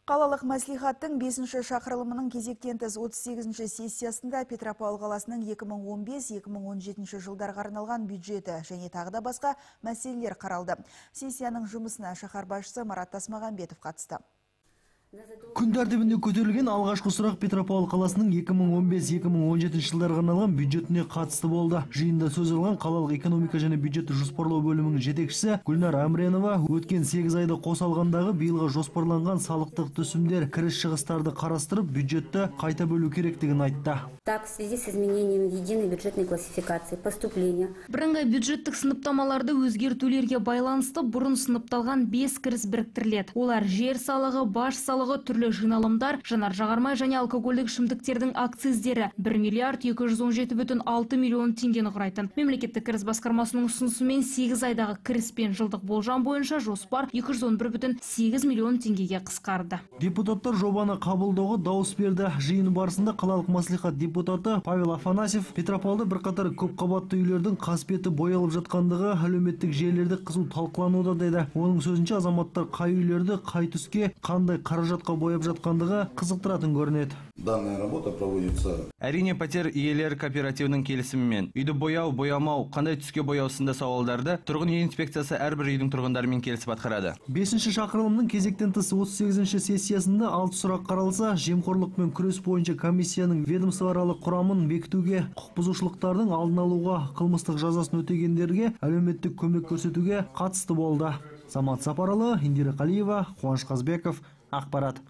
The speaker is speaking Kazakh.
Қалалық мәслихаттың 5-ші шақырылымының кезектен тыс 38-ші сессиясында Петропавл қаласының 2015-2017 жылдарға арналған бюджеті және тағы да басқа мәселелер қаралды. Сессияның жұмысына шаһар басшысы Марат Тасмағамбетов қатысты. Күн тәртібінде көтерілген алғашқы сұрақ Петропавл қаласының 2015-2017 жылдарға арналған бюджетіне қатысты болды. Жиында сөз алған қалалық экономика және бюджетті жоспарлау бөлімінің жетекшісі Гүлнар Әміренова өткен 8 айды қоса алғандағы биылға жоспарланған салықтық түсімдер, кіріс шығыстарды қарастырып, бюджетті қайта бөлу керектігін айтты. Так, в связи с изменением единой бюджетной классификации поступления. Бірыңғай бюджеттік сыныптамаларды өзгертулерге байланысты бұрын сыныпталған 5 кіріс біріктіріледі. Олар жер салығы, баж салығы, түрлі жиналымдар, жанар-жағармай және алкогольдік ішімдіктердің акциздері 1 миллиард 217,6 миллион теңгені құрайтын. Мемлекеттік кіріс басқармасының ұсынысымен 8 айдағы кіріс пен жылдық болжам бойынша жоспар 211,8 миллион теңгеге қысқарды. Депутаттар жобаны қабылдауға дауыс берді. Жиын барысында қалалық мәслихат депутаты Павел Афанасьев Петропавлда бірқатар көпқабатты үйлердің қасбеті боялып жатқандығы әлеуметтік желілерде қызу талқылануда деді. Оның сөзінше, азаматтар қай үйлерді қай түске, қандай қаражатқа бояп жатқандығы қызықтыратын көрінеді. Данная работа проводится. Әрине, пәтер иелері кооперативінің келісімімен үйді бояу, боямау, қандай түске бояу сынды сауалдарды тұрғын үй инспекциясы әрбір үйдің тұрғындарымен келісіп атқарады. 5-ші шақырылымның кезектен тыс 38-ші сессиясында 6 сұрақ қаралса, жемқорлықпен күрес бойынша комиссияның ведомствоаралық құрамын бекітуге, құқық бұзушылықтардың алдын алуға, қылмыстық жазасын өтегендерге әлеуметтік көмек көрсетуге қатысты болды. Самат Сапаралы, Индира Қалиева, Қуаныш Қазбеков, ақпарат.